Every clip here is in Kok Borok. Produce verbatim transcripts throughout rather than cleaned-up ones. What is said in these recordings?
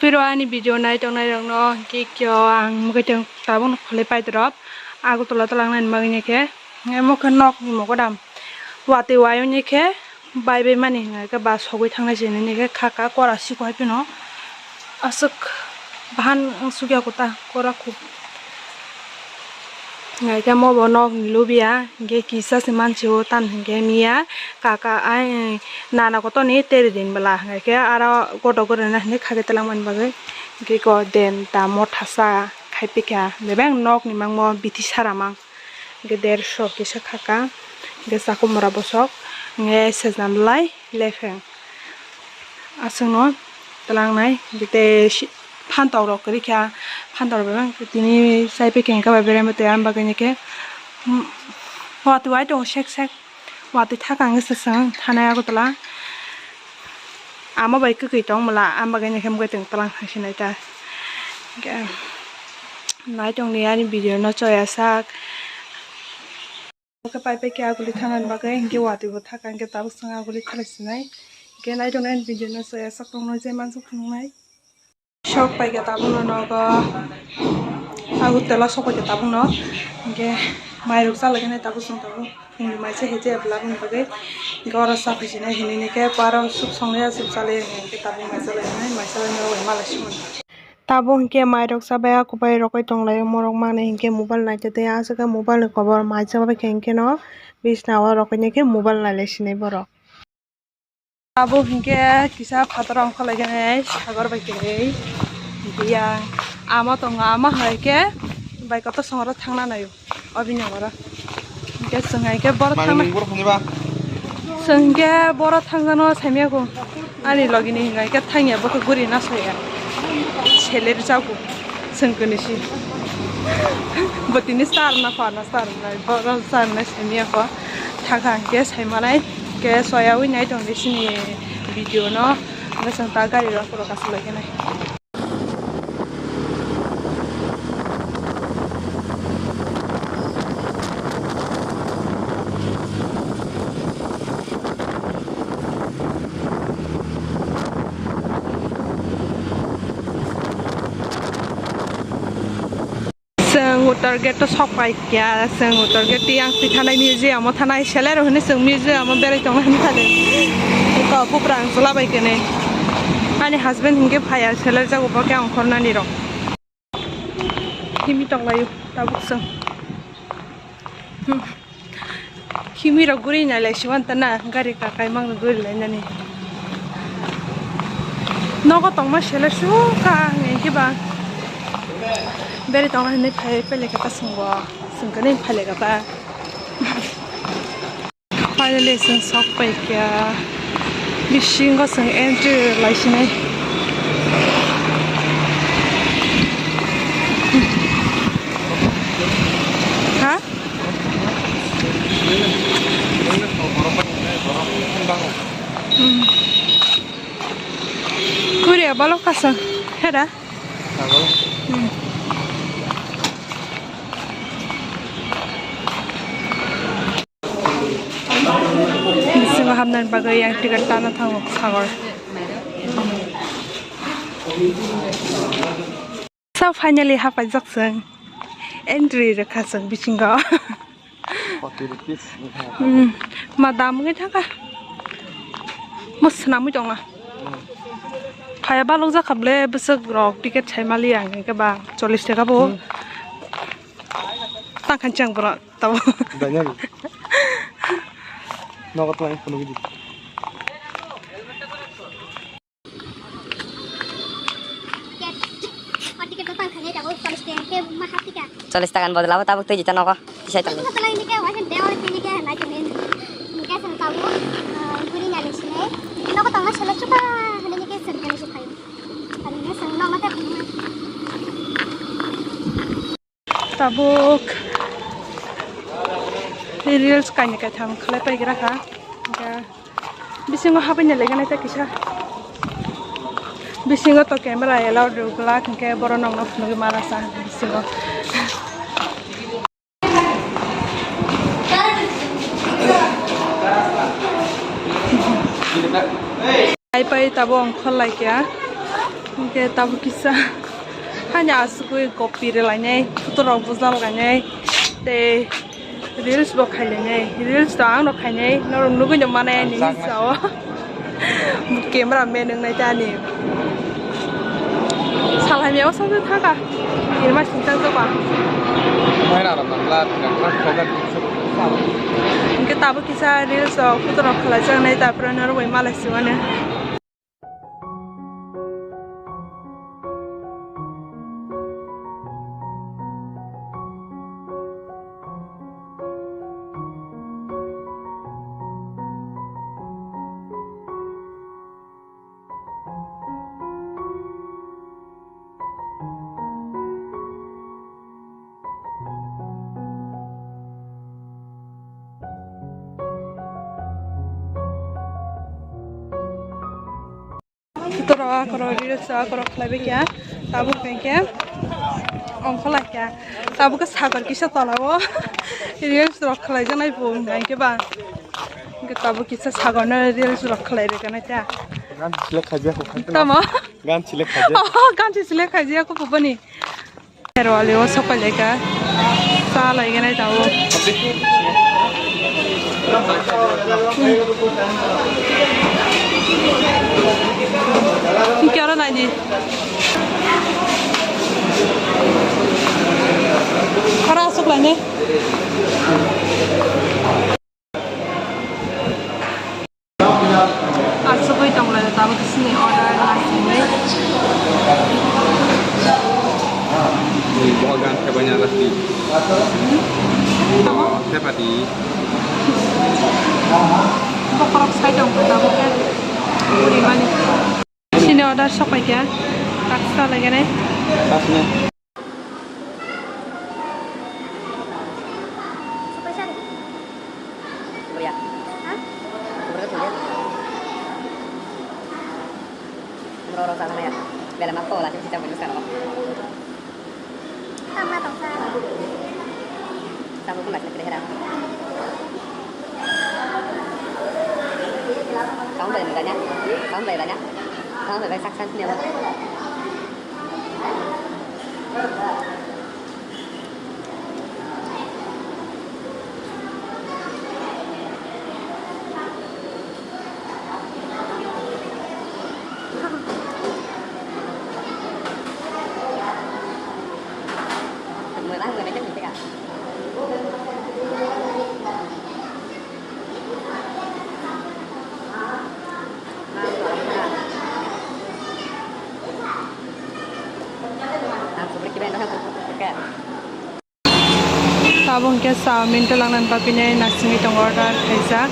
Phiro ani video nai tongnai rokno hwnkhe kyo ang mwkhwtwng tabukno khwlai paidrop Agartala talangnani bagwi hwnkhe, hwnkhe mokhe nokni mogodam watwi wai hwnkhe bai bai mani hwnkhe ba sogwi thangnai se hwnwi khe kha kha kora siko hai phano aswk bahan sugya kota kora khu. Hingke mo bo nok ni lobia, hingke kisa se mansi o tan hingke miya kaka ai nana kotor ni teri din bwla, hingke aro goto goto na hinui khage twlang mani bagwi, hingke go den ta mothasa khai pika bebak nok ni mangmo biti sara mang, hingke derso kisa khaka, hingke chakomora bosok, hingke sejna bwlai. Lepheng aswkno twlangnai, tei phantok rok kwrwi kha, phantok rok bebak tini chai pekeng kha bai beremo tei, ang bagwi khe watwi wai tongo sek sek, watwi thakang se chwng thanai Agartala, ama bai kwkwi tong mala, ang bagwi khe mwkhwtwng twlang thang sinai ta, nai tongni ani video no choya sak. Oke, pai pai khe aguli thanani bagwi, hinkhe watwi bo thaka, hinkhe tabuk chwng aguli thalai sinai. Hinkhe nai tongnai video no chaya sak tongno je mansuk thungnai. Sok pai khe tabukno nogo, Agartala sok pai khe tabukno. Hinkhe mairok chalai khe nai tabuk chwng tabuk. Phungni maisa heje bwlabwni bagwi. Hinkhe oro cha phai sinai hinui ni khe aro soup songnai, soup chalai hinkhe tabuk mai chalai nai, mai chalai nai oi malai simo. Tabuk hinkhe mairok chabai, akubai rokoi tonglaio, morok manwi hinkhe mobile naitete, aswk khe mobile ni kobor mai chabai khe hinkhe no bisna o rokoi nai khe mobile nailai sinai borok. Tabuk hinkhe kisa phataro ongkhorlai khe nai sagor bai kwrwi, hinkhe yang ama tongo, ama hai khe bai kotor songro thangna naio. Obini oro. Hingke chwng hai khe borok Mani thangma. Nung borok thangni ba? Chwng hingke borok thangjano saimya kho. Ani logi ni hinga khe thangya bo khe guri na soya. Seler jago. Chwng kuni si. Bo tini star na pha na star na. Borok star na saimya kho. Thakha hingke saimanai. Ke soya wi nai tong di sini video no. Hingke chwng ta gari rok rok aswk lai khe nai. Chwng Uttar Gate o sok pai kha, chwng Uttar Gate tei ang twi thanai museum o thanai, selero hinui chwng museum o berai tongna hinui thani. Eko buprang chwla bai kene. Ani husband hinkhe phaiya, seler jago bo khe ongkhornani rok. Himwi tonglaio tabuk chwng. Hmm. Himwi rok guri nailai si wanta na, gari kakai mang guri lainani. Nogo tongma sele suka ang engke ba. Beri tongma hinui phai pele kata sungbo, sungkani phai le kata. Finally, chwng sok pai kha. Bisingo chwng entry lai sinai. Ha? Hmm. Korea balok kasa. Hera? Hmm. Bisingo hapnani bagwi yang ticket tana thango sagor. So finally hapaijak chwng. Entry rwkha chwng bisingo. Forty rupees. Hmm, ma dam wngwi thangkha. Mo swnamwi tongo. Phaiya balok jakha ble bwswk rok ticket sai mali ang hwnkhe ba chollish taka bo. Hmm. Tangkhan chang borok tabo. Dainani. Nogo twlai phunugwi di. Chollish taka ni bodol abo tabuk twi jita nogo tisai tongdi. Tabuk reels kaini kaitham khlai paigra kha. Hingkhe bisingo habwi ni leganai ta kisa. Bisingo to camera allowed rwgwlak, hingkhe borok nokno phunugwi mala sa bisingo. Pai pai tabuk ongkhor laikha. Hingke tabuk kisa hani asugwi kopi rwlainai, photo rok bujal lainai, tei reels bo khailainai, reels to ang no khainai, norok nugwi no manai ani sao. Camera man wngnai ta ani. Salhaimya o songwi thangkha. Irma singchang jokba. Maina rok nang la, nang la, kogar. Hingke tabuk kisa reels rok, photo rok khalaijaknai, tapore norok bai malai siwani. Toro akorok reels akorok khlaibai kha, tabuk hwnkhe ongkholai kha, tabuk khe sakor kisa tola o reels rok khlaijaknai bo hwnkhe ba, hwnkhe tabuk kisa sagor no reels rok khlai rwgwna ta. Gan select khaijak kho. Tamo? Gan select khaijak. Oh, gan select khaijak kho boni. Herwali o sopai lai kha. Cha lai gwnai tabuk. Hingke oro nai di. Khara aswk lai nai. Asugwi tong lai tabuk sini order nasingwi. Bo gan khe banya rasti. Tamo? Tepati. Bokorok sai tong kha tabuk khe. Uri mani. Sini order sopai kha. Taksa lai gwnai. Buya. Buya. Bro, rok sana ya. Bela ma pola sih kita punya sekarang. Tama tong sa. Tama pun masih kira-kira. Kamu boleh bertanya? Kamu boleh tanya? Kamu boleh saksan sini apa? Tabuk hwnkhe chowmin twlangnani bagwino nasingwi tongo order khaijak.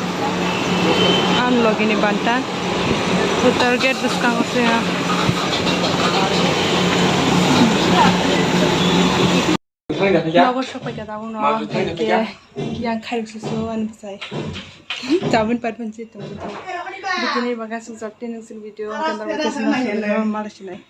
Ang logini banta. Utor gate bwskango se ha. Nogo sopai kha tabuk no. Hwnkhe yang khairok susu ani bwsai. Chowmin patmani se tongo. Bikini bagwi sujak tei nung sini video hwnkhe norok tei sini mala sinai.